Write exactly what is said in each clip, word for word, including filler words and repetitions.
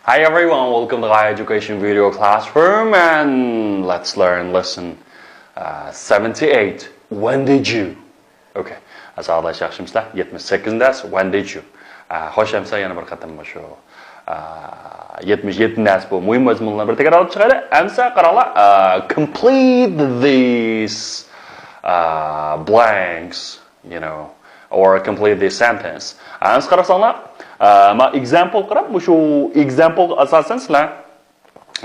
Hi everyone, welcome to Gai Education Video Classroom and let's learn lesson uh, seventy-eight. When did you? Okay. ئەزالار ياخشىمىسىلەر؟ يەتمىش سەككىزىنچى دەرس. When did you? ئە، خوش، ئەمسە يەنە بىر قېتىم مۇشۇ، ئە، يەتمىش يەتتىنچى دەرس بۇ مۇھىم مەزمۇنلارنى بىر تەكرارلاپ چىقايلى. ئەمسە قاراڭلار، ئە، complete these ئە، blanks, you know, or complete this sentence. ئەمسە قارىساڭلار، ئە، ما example قاراپ، مۇشۇ example ئاساسەن سىلەر،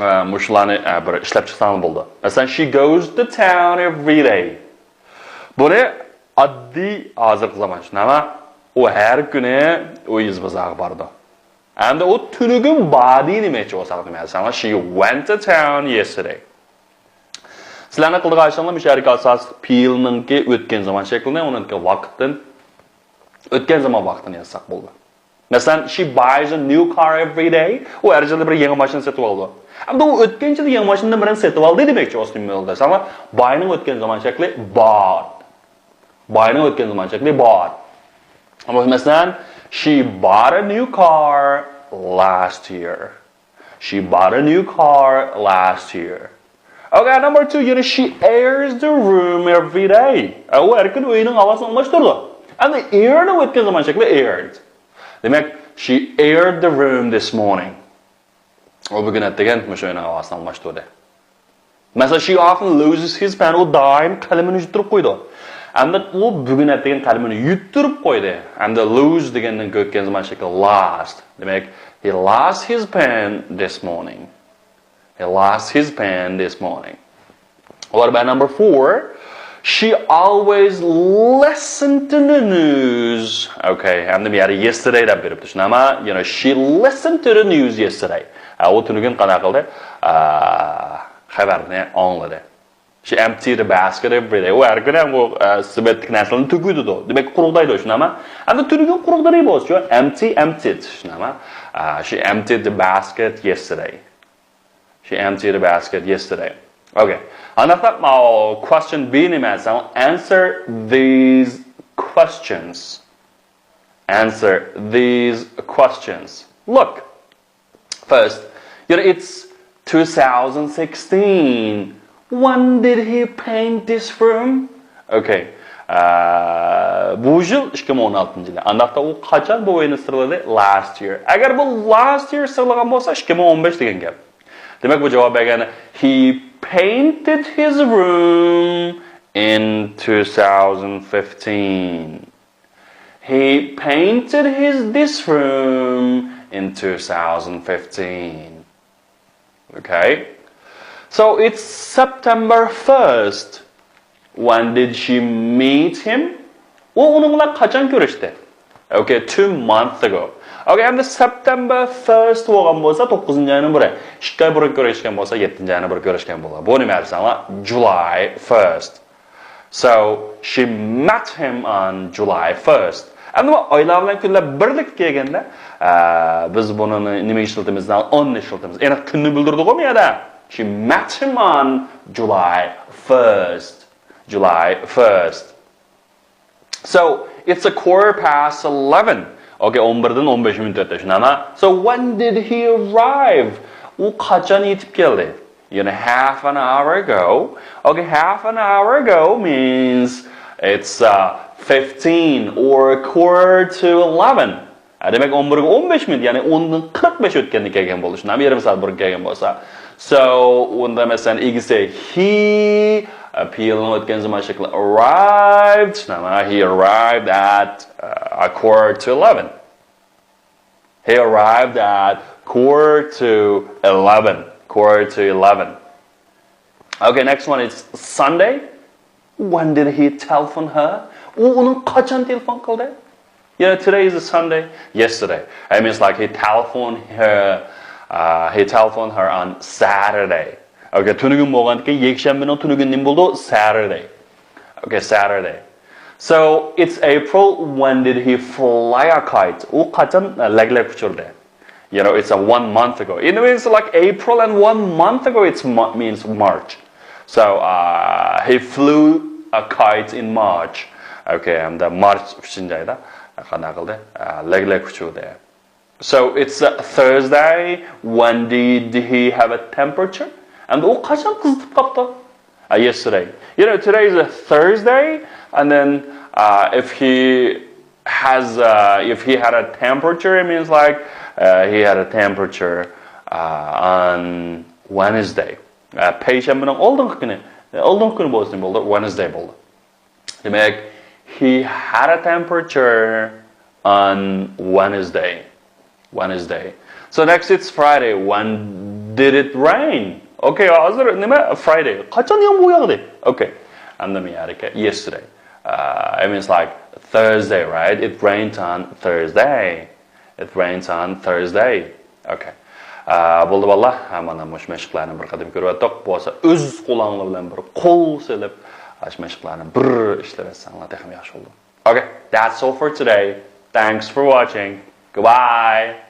ئە، مۇشۇلارنى، ئە، بىر ئىشلەپ چىقساڭلار بولىدۇ. مەسىلەن، she goes to town every day. بۇنى ئاددىي ھازىرقى زامان، شۇنداقمۇ؟ ئۇ ھەر كۈنى ئۇ يېزا بازارغا بارىدۇ. ئەمدى ئۇ تۈنۈگۈن باردى دېمەكچى بولساق، نېمە دېسەڭلار، she went to town yesterday. سىلەرنىڭ قىلىدىغان ئىشىڭلار مۇشۇ يەردىكى ئاساسلىق پېئىلنىڭكى ئۆتكەن زامان شەكلىنى، ئۇنىڭكى ۋاقىتتىن، ئۆتكەن زامان ۋاقتىنى يازساق بولىدۇ. مەسىلەن، she buys a new car every day. ئۇ ھەر يىلى بىر يېڭى ماشىنا سېتىۋالىدۇ. ئەمدى ئۇ ئۆتكەن يىلى يېڭى ماشىنىدىن بىرنى سېتىۋالدى دېمەكچى بولسا نېمە بولىدۇ دېسەڭلار، buy نىڭ ئۆتكەن زامان شەكلى bought. Buy نىڭ ئۆتكەن زامان شەكلى bought. ئەمما مەسىلەن، she bought a new car last year. She bought a new car last year. Okay, number two, you know, she airs the room every day. ئە، ئۇ ھەر كۈنى ئۆينىڭ ھاۋاسىنى ئالماشتۇرىدۇ. ئەمدى air نىڭ ئۆتكەن زامان شەكلى aired. دېمەك، she aired the room this morning. ئۇ بۈگۈن ئەتىگەن مۇشۇ ئۆينىڭ ھاۋاسىنى ئالماشتۇردى. مەسىلەن، she often loses his pen. ئۇ دائىم قەلىمىنى يۇتتۇرۇپ قويىدۇ. ئەمدى ئۇ بۈگۈن ئەتىگەن قەلىمىنى يۇتتۇرۇپ قويدى. ئەمدى lose دېگەندىن كۆرگەن زامان شەكلى lost. دېمەك، he lost his pen this morning. He lost his pen this morning. What about number four? She always listened to the news. Okay, ئەمدى بۇ يەردە yesterday دەپ بېرىپتۇ. شۇنداقمۇ؟ You know, she listened to the news yesterday. ئە، ئۇ تۈنۈگۈن قانداق قىلدى؟ ئە، خەۋەرنى ئاڭلىدى. She emptied the basket every day. ئۇ ھەر كۈنى بۇ، ئە، سېۋەتتىكى نەرسىلەرنى تۆكۈۋېتىدۇ. دېمەك، قۇرۇقدايدۇ، شۇنداقمۇ؟ ئەمدى تۈنۈگۈن قۇرۇقلىدى بولسىچۇ، empty، emptied، شۇنداقمۇ؟ ئە، she emptied the basket yesterday. She emptied the basket yesterday. Okay. ئانداقتا ماۋۇ question B نېمە دېسەڭ، answer these questions. Answer these questions. Look. First, you know, it's two thousand sixteen. When did he paint this room? Okay. ئە، بۇ يىل ئىككى مىڭ ئون ئالتىنچى يىل. ئانداقتا ئۇ قاچان بۇ ئۆينى سىرلىدى؟ Last year. ئەگەر بۇ last year سىرلىغان بولسا، ئىككى مىڭ ئون بەش دېگەن گەپ. دېمەك، بۇ جاۋاب بەرگەن، he painted his room in two thousand fifteen. He painted his this room in two thousand fifteen. Okay. So it's September first. When did she meet him? ئۇ ئۇنىڭ بىلەن قاچان كۆرۈشتى؟ Okay, two months ago. Okay, ئەمدى September first بولغان بولسا، توققۇزىنچى ئاينىڭ بىرى. ئىككى ئاي بۇرۇن كۆرۈشكەن بولسا، يەتتىنچى ئاينىڭ بىرى كۆرۈشكەن بولىدۇ. بۇ نېمە دېسەڭلار؟ July first. So, she met him on July first. ئەمدى بۇ ئايلار بىلەن كۈنلەر بىرلىككە كەلگەندە، ئە، بىز بۇنى نېمە ئىشلىتىمىز؟ On نى ئىشلىتىمىز. ئېنىق كۈننى بىلدۈرىدىغۇ بۇ يەردە. She met him on July first. July first. So, it's a quarter past eleven. Okay, ئون بىردىن ئون بەش مىنۇت ئۆتتى، شۇنداقمۇ؟ So, when did he arrive? ئۇ قاچان يېتىپ كەلدى؟ You know, half an hour ago. Okay, half an hour ago means it's uh, fifteen or quarter to eleven. ھە، دېمەك، ئون بىرگە ئون بەش مىنۇت، يەنى ئوندىن قىرىق بەش ئۆتكەندە كەلگەن بولىدۇ، شۇنداقمۇ؟ يېرىم سائەت بۇرۇن كەلگەن بولسا. So، ئۇندا مەسىلەن، ئىگىسى he، ئە، پېئىلنىڭ ئۆتكەن زامان شەكلى arrived، شۇنداقمۇ؟ He arrived at uh, a quarter to eleven. He arrived at quarter to eleven. Quarter to eleven. Okay, next one is Sunday. When did he telephone her? ئۇ ئۇنىڭ قاچان تېلېفون قىلدى؟ Yeah, today is a Sunday. Yesterday. I mean, it's like he telephoned her. Uh, he telephoned her on Saturday. Okay, تۈنۈگۈن بولغاندىكىن، يەكشەنبىنىڭ تۈنۈگۈنى نېمە بولىدۇ؟ Saturday. Okay, Saturday. So, it's April. When did he fly a kite? ئۇ قاچان، ئە، لەگلەك ئۇچۇردى؟ You know, it's a one month ago. In a way, it's like April and one month ago, it's mo- means March. So, uh, he flew a kite in March. Okay, and the March ئۈچىنچى ئايدا قانداق قىلدى؟ ئە، لەگلەك ئۇچۇردى. So it's a Thursday. When did he have a temperature? ئەمدى ئۇ قاچان قىزىتىپ قاپتۇ? Uh, yesterday. You know, today is a Thursday, and then uh, if he has, uh, if he had a temperature, it means like uh, he had a temperature uh, on Wednesday. Uh, پەيشەنبىنىڭ ئالدىنقى كۈنى، ئالدىنقى كۈنى بولسۇن بولدى، Wednesday بولدى. دېمەك، he had a temperature on Wednesday. Wednesday. So next it's Friday. When did it rain? Okay, ھازىر نېمە؟ Friday. قاچان يامغۇر ياغدى؟ Okay. ئەمدى مەيەردىكى yesterday. Uh, it means like Thursday, right? It rained on Thursday. It rains on Thursday. Okay. Uh, بولدى بالىلار. ھە، مانا مۇشۇ مەشىقلەرنى بىر قېتىم كۆرۈۋەتتۇق. بولسا ئۆز قولۇڭلار بىلەن بىر قول سېلىپ، ئاشۇ مەشىقلەرنى بىر ئىشلىۋەتسەڭلار تېخىمۇ ياخشى بولىدۇ. Okay, that's all for today. Thanks for watching. Goodbye.